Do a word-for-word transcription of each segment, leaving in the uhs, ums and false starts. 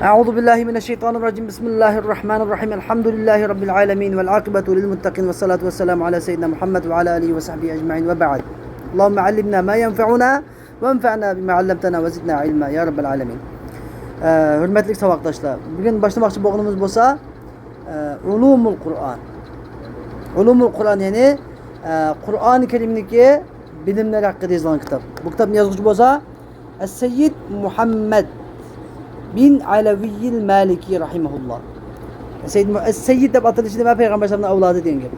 أعوذ بالله من الشيطان الرجيم. بسم الله الرحمن الرحيم. الحمد لله رب العالمين، والعاقبة للمتقين، والصلاة والسلام على سيدنا محمد وعلى آله وصحبه أجمعين، وبعد. اللهم علمنا ما ينفعنا، وانفعنا بما علمتنا، وزدنا علما يا رب العالمين. ئە، ھۆرمەتلىك ساۋاقداشلار، بۈگۈن باشلىماقچى بولغىنىمىز بولسا، ئە، ئۇلۇمۇل قۇرئان. ئۇلۇمۇل قۇرئان، يەنى، ئە، قۇرئان كەرىمنىڭكى بىلىملىرى ھەققىدە يېزىلغان كىتاب. بۇ كىتابنى يازغۇچى بولسا، ئەسسەييىد مۇھەممەد بىن ئەلەۋىيىل مالىكى رەھىمەھۇللا. سەييىد مۇ-، سەييىد دەپ ئاتىلىشى نېمە؟ پەيغەمبەر ئەلەيھىسسالامنىڭ ئەۋلادى دېگەن گەپ.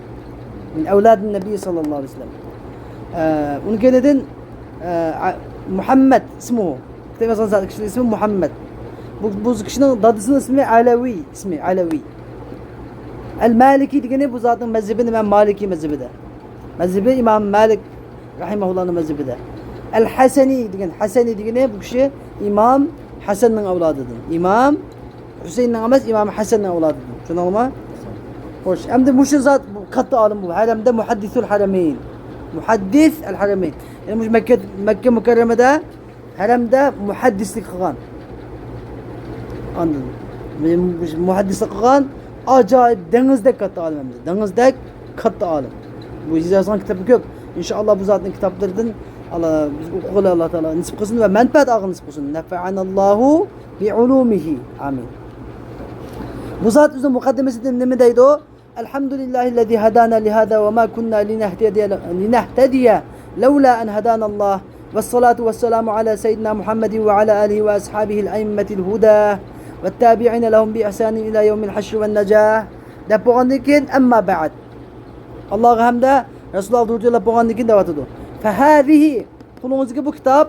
مىن ئەۋلادىن نەبىي ساللاللاھۇ ئەلەيھى ۋەسەللەم. ئە، ئۇنىڭ كەينىدىن، ئە، ئە، مۇھەممەد ئىسمى. كىتاب يازغان زات كىشىنىڭ ئىسمى مۇھەممەد. بۇ، بۇ كىشىنىڭ دادىسىنىڭ ئىسمى ئەلەۋىي، ئىسمى ئەلەۋىي. ئەل مالىكى دېگىنى بۇ زاتنىڭ مەزھىپى نېمە؟ مالىكى مەزھىپىدە. مەزھىپى ئىمام مالىك رەھىمەھۇللانىڭ مەزھىپىدە. ئەل ھەسەنى دېگەن، ھەسەنى دېگىنى بۇ كىشى ئىمام ھەسەننىڭ ئەۋلادىدىن. ئىمام ھۈسەيىننىڭ ئەمەس، ئىمام ھەسەننىڭ ئەۋلادىدىن. چۈشەندىڭلارمۇ؟ خوش، ئەمدى مۇشۇ زات بۇ كاتتا ئالىم بۇ. ھەرەمدە مۇھەددىسۇل ھەرەمەين. مۇھەددىس ئەل ھەرەمەين. يەنى مۇشۇ مەككە، مەككە مۇكەررەمەدە ھەرەمدە مۇھەددىسلىك قىلغان. ئاندىن مۇھەددىسلىك قىلغان ئاجايىپ دېڭىزدەك كاتتا ئالىم ئەمدى. دېڭىزدەك كاتتا ئالىم. بۇ يېزىۋاتقان كىتابى كۆپ. ئىنشائاللا بۇ زاتنىڭ كىتابلىرىدىن ئاللا بىز ئوقۇغىلى ئاللا تائالا نېسىپ قىلسۇن ۋە مەنپەئەت ئالغىلى نېسىپ قىلسۇن. نەفەئەنەللاھۇ بىئۇلۇمىھى. ئامىن. بۇ زات ئۆزىنىڭ مۇقەددىمىسىدە نېمە دەيدۇ؟ الحمد لله الذي هدانا لهذا وما كنا لنهتدي، لنهتدي لولا أن هدانا الله، والصلاة والسلام على سيدنا محمد وعلى آله وأصحابه الأئمة الهدى والتابعين لهم بإحسان إلى يوم الحشر والنجاة. دەپ بولغاندىن كېيىن، أما بعد. ئاللاغا ھەمدە رەسۇلۇللاغا دۇرۇت يوللاپ بولغاندىن كېيىن دەۋاتىدۇ. فهذه، قولىڭىزدىكى بۇ كىتاب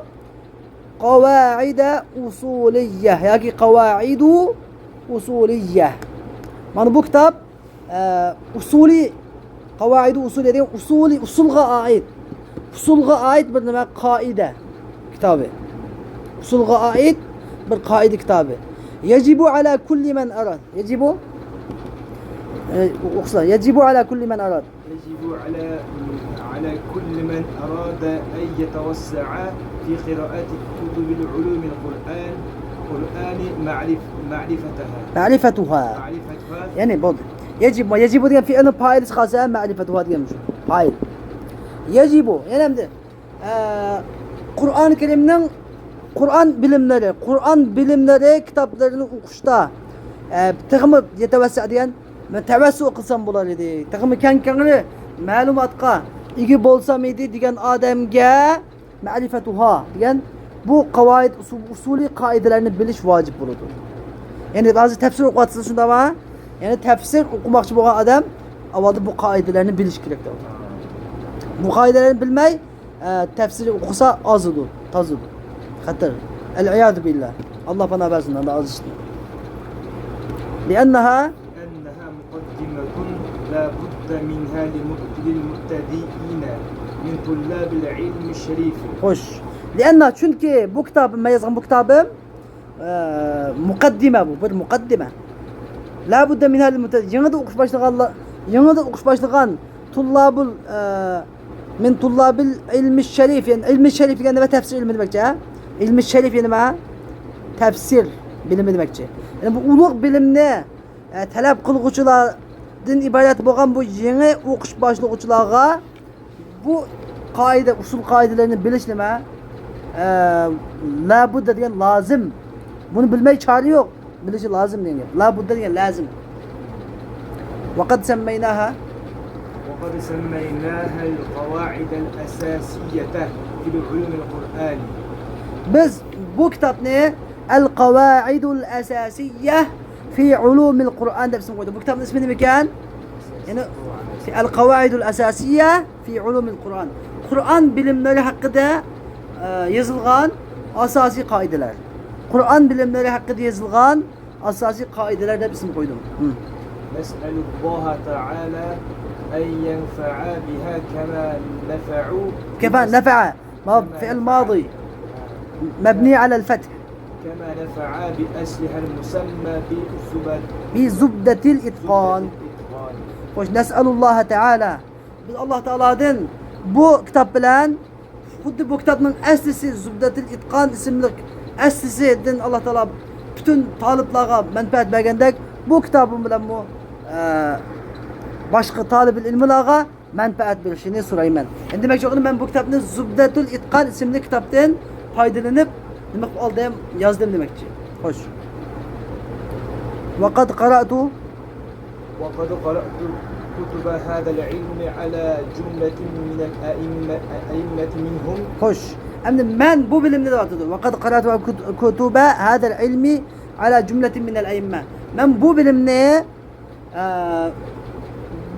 قاۋائىدە ئۇسۇلىيە ياكى قاۋائىدۇ ئۇسۇلىيە. مانا بۇ كىتاب، ئە، ئۇسۇلى، قاۋائىدۇ ئۇسۇلىيە دېگەن ئۇسۇلى، ئۇسۇلغا ئائىت. ئۇسۇلغا ئائىت بىر نېمە؟ قائىدە كىتابى. ئۇسۇلغا ئائىت بىر قائىدە كىتابى. يجب على كل من أراد. يجب، ئە، ئوقۇسىلا. يجب على كل من أراد. يجب على، على كل من أراد أن يتوسع في قراءة كتب العلوم القرآن، القرآن معرف-، معرفتها. معرفتها. معرفتها. يەنى بولدى. يجب، يجب دېگەن فېئىلنىڭ پائىلى چىقارسا، مەرىپەتۇھا دېگەن شۇ. پائىل. يجب، يەنە ئەمدى، ئە، قۇرئان كەرىمنىڭ قۇرئان بىلىملىرى، قۇرئان بىلىملىرى كىتابلىرىنى ئوقۇشتا، ئە، تېخىمۇ يەتەۋەسسە دېگەن، مەن تەۋەسسۇ قىلسام بولار ئىدى، تېخىمۇ كەڭ كەڭرى مەلۇماتقا ئىگە بولسام ئىدى دېگەن ئادەمگە مەرىپەتۇھا دېگەن بۇ قاۋائىد، ئۇسۇل، ئۇسۇلىي قائىدىلەرنى بىلىش ۋاجىپ بولىدۇ. يەنى ھازىر تەپسىر ئوقۇۋاتىسىز، شۇنداقمۇ؟ يەنى تەپسىر ئوقۇماقچى بولغان ئادەم ئاۋۋالدا بۇ قائىدىلەرنى بىلىشى كېرەك. بۇ قائىدىلەرنى بىلمەي، ئە، تەپسىر ئوقۇسا ئازىدۇ، تازىدۇ. خەتەر. ئەلئىيازۇ بىللا. ئاللا پانا بەرسۇن، ئاللا ئازىشتىن. لأنها، لأنها مقدمة لا بد منها للمب-، للمبتدئين من طلاب العلم الشريف. خوش. لأنها، چۈنكى بۇ كىتابىم، مەن يازغان بۇ كىتابىم، ئە، مۇقەددىمە بۇ، بىر مۇقەددىمە. لا بۇددە مىنھا لىل مۇبتەدىئىن. يېڭىدىن ئوقۇش باشلىغانلار، يېڭىدىن ئوقۇش باشلىغان تۇللابۇل، ئە، مىن تۇللابىل ئىلمى شەرىف، يەنى ئىلمى شەرىف دېگەن نېمە؟ تەپسىر ئىلمى دېمەكچى، ھە؟ ئىلمى شەرىف يەنى نېمە؟ تەپسىر بىلىمى دېمەكچى. يەنى بۇ ئۇلۇغ بىلىمنى، ئە، تەلەپ قىلغۇچىلاردىن ئىبارەت بولغان بۇ يېڭى ئوقۇش باشلىغۇچىلارغا بۇ قائىدە، ئۇسۇل قائىدىلەرنى بىلىش نېمە؟ ئە، لا بۇددا دېگەن لازىم. بۇنى بىلمەي چارە يوق. بىلىشى لازىم دېگەن گەپ. لا بۇددا دېگەن لازىم. وقد سميناها، وقد سميناها القواعد الأساسية في العلوم القرآن. بىز بۇ كىتابنى ئەل قاۋائىدۇل ئەساسىيە في علوم القرآن دەپ ئىسىم قويدۇق. بۇ كىتابنىڭ ئىسمى نېمە ئىكەن؟ يەنى ئەل قاۋائىدۇل ئەساسىيە في علوم القرآن. قۇرئان بىلىملىرى ھەققىدە، ئە، يېزىلغان ئاساسىي قائىدىلەر. قۇرئان بىلىملىرى ھەققىدە يېزىلغان ئاساسىي قائىدىلەر دەپ ئىسىم قويدۇم. ھىم. نسأل الله تعالى أن ينفع بها كما نفعوا كما نفع. ما فعل ماضي مبني على الفتح. كما نفع بأصلها المسمى بزبد-، بزبدة الإتقان. زبدة الإتقان. خوش، نسأل الله تعالى. بىز ئاللا تائالادىن بۇ كىتاب بىلەن خۇددى بۇ كىتابنىڭ ئەسلىسى، زۇبدەتىل ئىتقان ئىسىملىك ئەسلىسىدىن ئاللا تائالا پۈتۈن تالىپلارغا مەنپەئەت بەرگەندەك، بۇ كىتابىم بىلەنمۇ، ئە، باشقا تالىبىل ئىلمىلارغا مەنپەئەت بېرىشىنى سورايمەن. ئەمدى دېمەكچى بولغىنىم، مەن بۇ كىتابنى زۇبدەتۇل ئىتقان ئىسىملىك كىتابتىن پايدىلىنىپ، نېمە قىلىپ ئالدىم، يازدىم دېمەكچى. خوش. وقد قرأت وقد قرأت كتب هذا العلم على جملة من الأئمة، أئمة منهم. خوش. ئەمدى مەن بۇ بىلىمنى دەۋاتىدۇ. وقد قرأت كتب هذا العلم على جملة من الأئمة. مەن بۇ بىلىمنى، ئە،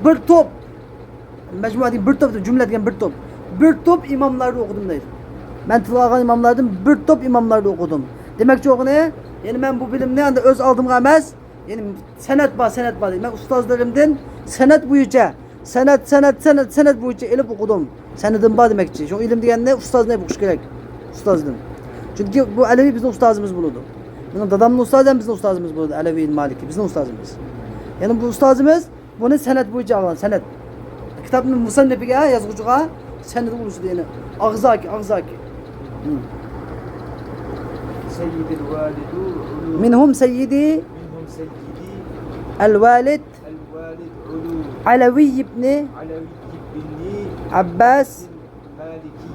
بىر توپ، مەجمۇئە دېگەن بىر توپ، جۈملە دېگەن بىر توپ. بىر توپ ئىماملاردا ئوقۇدۇم دەيدۇ. مەن تىلغا ئالغان ئىماملاردىن بىر توپ ئىماملاردا ئوقۇدۇم. دېمەكچى بولغىنى، يەنى مەن بۇ بىلىمنى ئەمدى ئۆز ئالدىمغا ئەمەس، يەنى سەنەد بار، سەنەد بار دەيدۇ. مەن ئۇستازلىرىمدىن سەنەد بويىچە، سەنەد، سەنەد، سەنەد، سەنەد بويىچە ئېلىپ ئوقۇدۇم. سەنىدىم بار دېمەكچى. شۇ ئىلىم دېگەننى ئۇستازدىن ئوقۇش كېرەك. ئۇستازدىن. چۈنكى بۇ ئەلەۋى بىزنىڭ ئۇستازىمىز بولىدۇ. مېنىڭ دادامنىڭ ئۇستازى ھەم بىزنىڭ ئۇستازىمىز بولىدۇ. ئەلەۋى مالىكى بىزنىڭ ئۇستازىمىز. يەنى بۇ ئۇستازىمىز بۇنى سەنەد بويىچە ئالغان، سەنەد. كىتابنىڭ مۇسەننىپىگە، يازغۇچىغا سەنەد ئۇلىشىدۇ، يەنى ئاغزاكى، ئاغزاكى. سيد الوالد علو. منهم سيدي. منهم سيدي. الوالد. الوالد علو. علوي بن. علوي بن. عباس. مالكي.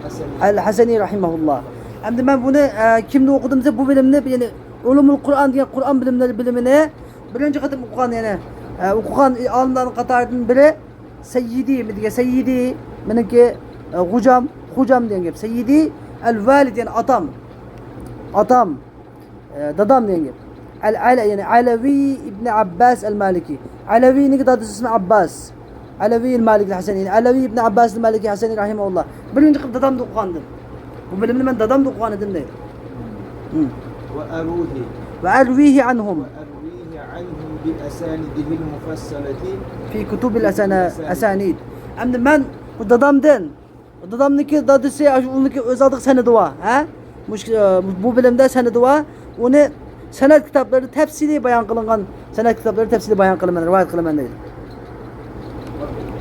حسني. الحسني رحمه الله. ئەمدى مەن بۇنى، ئە، كىمدىن ئوقۇدۇم دېسە، بۇ بىلىمنى، يەنى ئۇلۇمۇل قۇرئان دېگەن قۇرئان بىلىملىرى بىلىمىنى بىرىنچى قېتىم ئوقۇغان، يەنى، ئە، ئوقۇغان ئالىملارنىڭ قاتارىدىن بىرى سەييىدى دېگەن، سەييىدى، مېنىڭكى، ئە، غوجام، خوجام دېگەن گەپ. سەييىدى ئەل ۋالىد، يەنى ئاتام. ئاتام، ئە، دادام دېگەن گەپ. ئەل ئەلە، يەنى ئەلەۋى ئىبنى ئابباس ئەل مالىكى. ئەلەۋىنىڭكى دادىسى ئىسمى ئابباس. ئەلەۋى ئەل مالىكى ھەسەنى، يەنى ئەلەۋى ئىبنى ئابباس ئەل مالىكى ھەسەنى رەھىمەھۇللا. بىرىنچى قىلىپ دادامدا ئوقۇغانىدىم. بۇ بىلىمنى مەن دادامدا ئوقۇغانىدىم دەيدۇ. ھىم. وأروه. وأرويه عنهم. وأرويه عنهم بأسانيده المفصلة في كتب الأسانيد. ئەمدى مەن بۇ دادامدىن، دادامنىڭكى دادىسى، ئاشۇ ئۇنىڭكى ئۆز ئالدىغا سەنىدى بار، ھە؟ مۇش-، بۇ بىلىمدە سەنىدى بار. ئۇنى سەنەد كىتابلىرىدا تەپسىلىي بايان قىلىنغان، سەنەد كىتابلىرىدا تەپسىلىي بايان قىلىمەن، رىۋايەت قىلىمەن دەيدۇ.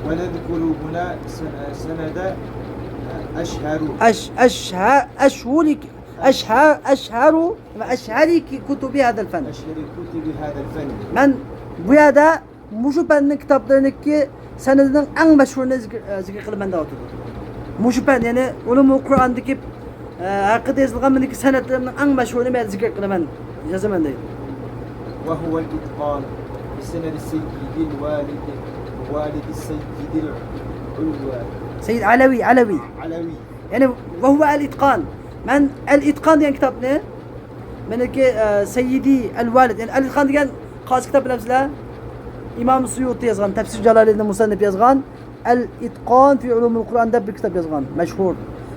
ونذكر هنا سن-، سند أشهر. أش-، أشهر، أشهر، أشهر، أشهر، أشهر كتب هذا الفن. أشهر كتب هذا الفن. مەن بۇ يەردە مۇشۇ پەننىڭ كىتابلىرىنىڭكى سەنىدىنىڭ ئەڭ مەشھۇرىنى زىكىر، ئە، زىكىر قىلىمەن دەۋاتىدۇ. مۇشۇ پەن، يەنى ئۇلۇمۇل قۇرئاندىكى، ئە، ھەققىدە يېزىلغان مېنىڭكى سەنەدلىرىمنىڭ ئەڭ مەشھۇرىنى مەن زىكىر قىلىمەن، يازىمەن دەيدۇ. وهو الإتقان بسند سيد الوالد، والد السيد العلوي. سەييىد ئەلەۋى، ئەلەۋى. ئەلەۋى. يەنى، وهو الإتقان. مەن ئەل ئىتقان دېگەن كىتابنى، مېنىڭكى، ئە، سەييىدى ئەل ۋالىد، يەنى ئەل ئىتقان دېگەن قايسى كىتاب بىلەمسىلەر؟ ئىمام سۇيۇتى يازغان، تەپسىر جالالىدىن مۇسەننىپ يازغان، ئەل ئىتقان فى ئۇلۇمۇل قۇرئان دەپ بىر كىتاب يازغان، مەشھۇر.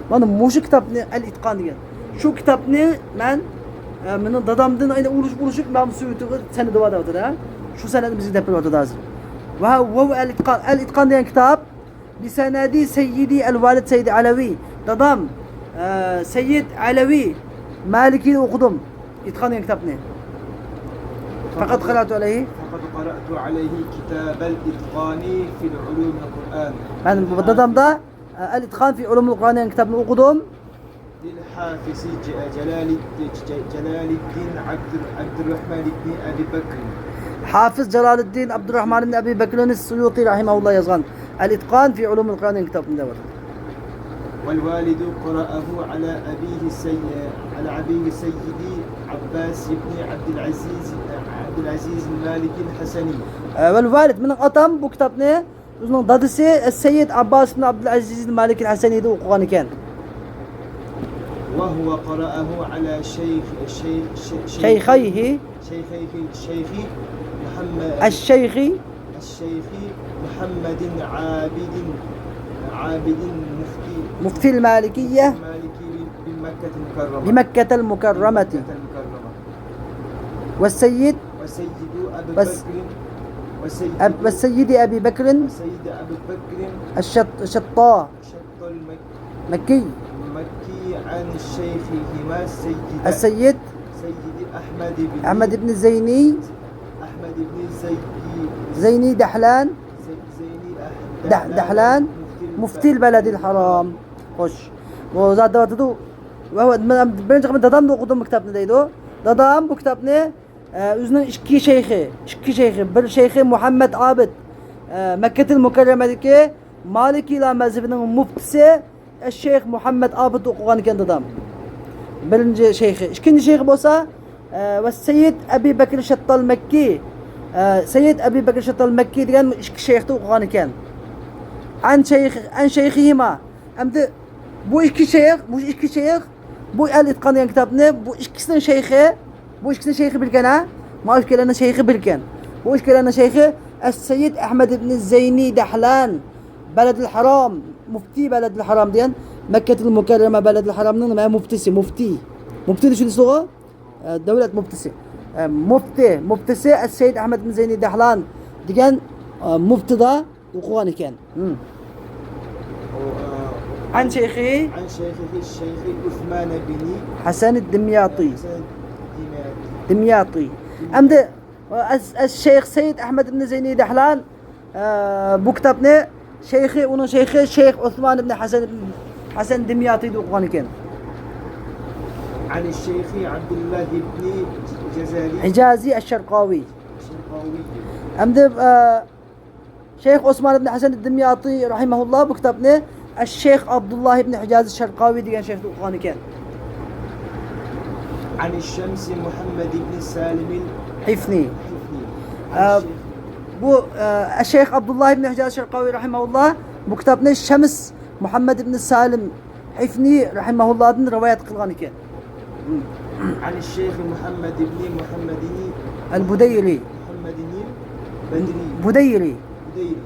مانا مۇشۇ كىتابنى، ئەل ئىتقان دېگەن. شۇ كىتابنى مەن، ئە، مېنىڭ دادامدىن ئەينى ئۇرۇشۇپ، ئۇرۇشۇپ، ئىمام سۇيۇتىغا سەنىدى بار دەۋاتىدۇ، ھە؟ شۇ سەنەدنى بىزگە دەپ بېرىۋاتىدۇ ھازىر. ۋە ھۇۋە ئەل ئىتقان. ئەل ئىتقان دېگەن كىتاب بىسەنەدى سەييىدى ئەل ۋالىد سەييىد ئەلەۋى. دادام، ئە، سەييىد ئەلەۋى مالىكىنى ئوقۇدۇم. ئىتقان دېگەن كىتابنى. فقد قرأت عليه. فقد قرأت عليه كتاب الإتقان في علوم القرآن. مەن بۇ دادامدا، ئە، ئەل ئىتقان فى ئۇلۇمۇل قۇرئان دېگەن كىتابنى ئوقۇدۇم. للحافظ ج-، جلال الد-، ج-، جلال الدين عبد، عبد الرحمن بن أبي بكر. ھافىز جالالىددىن ئابدۇرراھمان ئىبنى ئەبى بەكرىن سۇيۇتى رەھىمەھۇللا يازغان ئەل ئىتقان فى ئۇلۇمۇل قۇرئان دېگەن كىتابنى دەۋاتىدۇ. والوالد قرأه على أبيه سي-، على أبيه سيدي عباس بن عبد العزيز، عبد العزيز المالكي الحسني. ئە، ۋەل ۋالىد، مېنىڭ ئاتام بۇ كىتابنى ئۆزىنىڭ دادىسى سەييىد ئابباس ئىبن ئابدۇلئەزىز مالىكىل ھەسەنىدىن ئوقۇغان ئىكەن. وهو قرأه على شيخ، شيخ، شيخ، شيخيه. شيخيه، شيخ محمد. الشيخ. الشيخ محمد عابد، عابد مفتي. مفتي المالكية. المالكي بمكة المكرمة. بمكة المكرمة. بمكة المكرمة. والسيد. والسيد أبي بكر. والسيد أب-، والسيد أبي بكر. والسيد أبي بكر. الشط-، الشطاء. الشطاء المكي. مكي. مكي عن شيخهما السيد. السيد. سيد أحمد بن. أحمد بن زيني. أحمد بن زي-، زيني دحلان. زي-، زيني أح-، دح-، دحلان. دحلان. مفتي البلد الحرام. خوش. بۇ زادى دەۋاتىدۇ. ۋە، ۋە، مەن بىرىنچى قېتىم دادامدا ئوقۇدۇم بۇ كىتابنى دەيدۇ. دادام بۇ كىتابنى، ئە، ئۆزىنىڭ ئىككى شەيخى، ئىككى شەيخى، بىر شەيخى مۇھەممەد ئابىد، ئە، مەككەتىل مۇكەررەمەدىكى مالىكىيلار مەزھىپىنىڭ مۇفتىسى ئەششەيخ مۇھەممەد ئابىد ئوقۇغان ئىكەن دادام. بىرىنچى شەيخى. ئىككىنچى شەيخى بولسا، ئە، ۋە سەييىد ئەبى بەكر شەتتال مەككى، ئە، سەييىد ئەبى بەكر شەتتال مەككى دېگەن ئىككى شەيختا ئوقۇغان ئىكەن. ئەن شەيخ، ئەن شەيخىھىما. ئەمدى بۇ ئىككى شەيخ، بۇ ئىككى شەيخ، بۇ ئەل ئېيتقان دېگەن كىتابنى، بۇ ئىككىسىنىڭ شەيخى، بۇ ئىككىسىنىڭ شەيخى بىركەن، ھە؟ مانا ئىككىلەرنىڭ شەيخى بىركەن. بۇ ئىككىلەرنىڭ شەيخى ئەس-سەييىد ئەھمەد ئىبنى زەينى دەھلان، بەلەدىل ھارام، مۇفتى بەلەدىل ھارام دېگەن، مەككەتىل مۇكەررەمە بەلەدىل ھارامنىڭ نېمە؟ مۇفتىسى، مۇفتى. مۇفتى چۈشىنىسىزغۇ؟ ئە، دۆلەت مۇفتىسى. ئە، مۇفتى، مۇفتىسى ئەس-سەييىد ئەھمەد ئىبنى زەينى دەھلان دېگەن، ئە، مۇفتىدا ئوقۇغان ئىكەن. ھىم. ئەن شەيخى، عن شيخه الشيخ عثمان بن ھەسەن دىمياتى. حسن الدمياطي. دىمياتى. ئەمدى، ئەس-، ئەس-، شەيخ سەييىد ئەھمەد ئىبنى زەينى دەھلان، ئە، بۇ كىتابنى شەيخى، ئۇنىڭ شەيخى شەيخ ئوسمان ئىبنى ھەسەن، ھەسەن دىمياتىدا ئوقۇغان ئىكەن. عن الشيخ عبد الله بن الجزالي. ھىجازى ئەششەرقاۋى. الشرقاوي. ئەمدى، ئە، شەيخ ئوسمان ئىبنى ھەسەن دىمياتى رەھىمەھۇللا بۇ كىتابنى ئەششەيخ ئابدۇللا ئىبنى ھىجازى شەرقاۋى دېگەن شەيختىن ئوقۇغان ئىكەن. عن الشمس محمد بن سالم ھىفنى. الحفني. ئە، بۇ، ئە، ئەششەيخ ئابدۇللا ئىبنى ھىجازى شەرقاۋى رەھىمەھۇللا بۇ كىتابنى شەمس مۇھەممەد ئىبنى سالىم ھىفنى رەھىمەھۇللادىن رىۋايەت قىلغان ئىكەن. عن الشيخ محمد بن محمد ئەل بۇدەيرى. محمد البدري. بۇدەيرى. بۇدەيرى.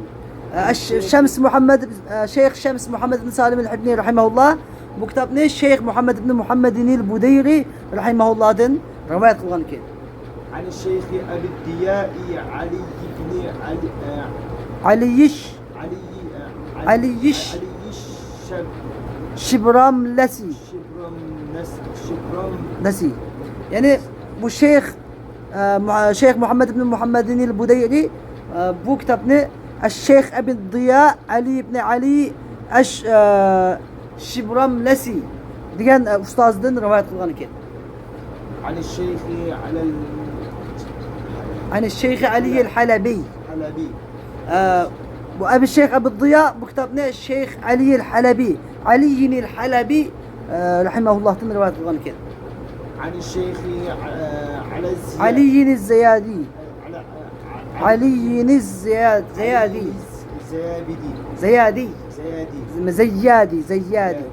ئە، ئەش-، شەمس مۇھەممەد، ئە، شەيخ شەمس مۇھەممەد ئىبنى سالىم ئەل ھىفنى رەھىمەھۇللا بۇ كىتابنى شەيخ مۇھەممەد ئىبنى مۇھەممەدىنىل بۇدەيرى رەھىمەھۇللادىن رىۋايەت قىلغان ئىكەن. عن الشيخ أبي الضياء علي بن علي، ئە، ئەلىيش. ئەلىي، ئە، ئەلىيش. ئەلىيش شەب-، شىبراملەسى. شىبرامنەس-، شىبرام- نەسى. يەنى بۇ شەيخ، ئە، مۇ-، شەيخ مۇھەممەد ئىبنى مۇھەممەدىنىل بۇدەيرى، ئە، بۇ كىتابنى ئەششەيخ ئەبى دىيا ئەلى ئىبنى ئەلى ئەش-، ئە، شىبراملەسى دېگەن، ئە، ئۇستازىدىن رىۋايەت قىلغان ئىكەن. عن الشيخ على ال-، عن الشيخ علي الحلبي. الحلبي. ئە، بۇ ئەبى شەيخ ئەبى دىيا بۇ كىتابنى شەيخ ئەلى ئەل ھەلەبى، ئەلىيىنىل ھەلەبى، ئە، رەھىمەھۇللاھتىن رىۋايەت قىلغان ئىكەن. عن الشيخ، ئە، على الزياد. ئەلىيىنىز زەيادى. على، ئە، ئەلىيىنى زەيا-، زەيادى. ئەلىيىنى زەيابىدى. زەيادى. زەيادى. زەيادى، زەيادى.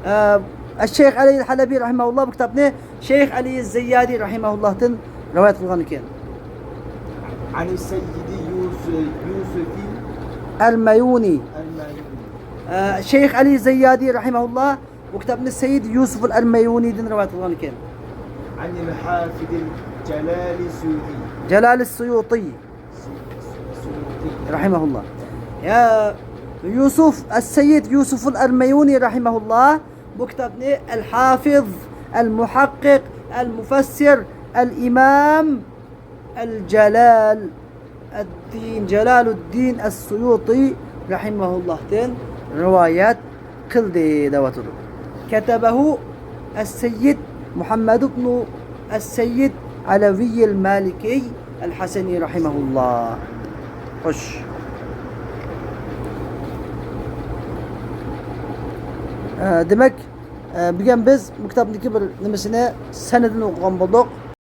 ئە، ئەششەيخ ئەلى ئەل ھەلەبى رەھىمەھۇللا بۇ كىتابنى شەيخ ئەلى زەييادى رەھىمەھۇللاھتىن رىۋايەت قىلغان ئىكەن. عن السيد يوسف، يوسف ئەل مەيۇنى. ئەل مەيۇنى. ئە، شەيخ ئەلى زەييادى رەھىمەھۇللا بۇ كىتابنى سەييىد يۇسۇف ئەل مەيۇنىدىن رىۋايەت قىلغان ئىكەن. عن الحافظ جلال السيوطي. جلال السيوطي. رەھىمەھۇللا. يا يۇسۇف، ئەس-سەييىد يۇسۇفۇل ئەرمەيۇنى رەھىمەھۇللا بۇ كىتابنى ئەل-ھافىز، ئەل-مۇھەققىق، ئەل-مۇفەسسىر، ئەل-ئىمام، ئەل-جالال، ئەددىن، جالالۇددىن ئەس-سۇيۇتى رەھىمەھۇللاھتىن رىۋايەت قىلدى دەۋاتىدۇ. كەتەبەھۇ ئەس-سەييىد مۇھەممەد ئىبنۇ ئەس-سەييىد ئەلەۋىيىل مالىكىي ئەل-ھەسەنى رەھىمەھۇللا. خوش. ئە، دېمەك، ئە، بۈگۈن بىز بۇ كىتابتىكى بىر نېمىسىنى سەنىدىنى ئوقۇغان بولدۇق.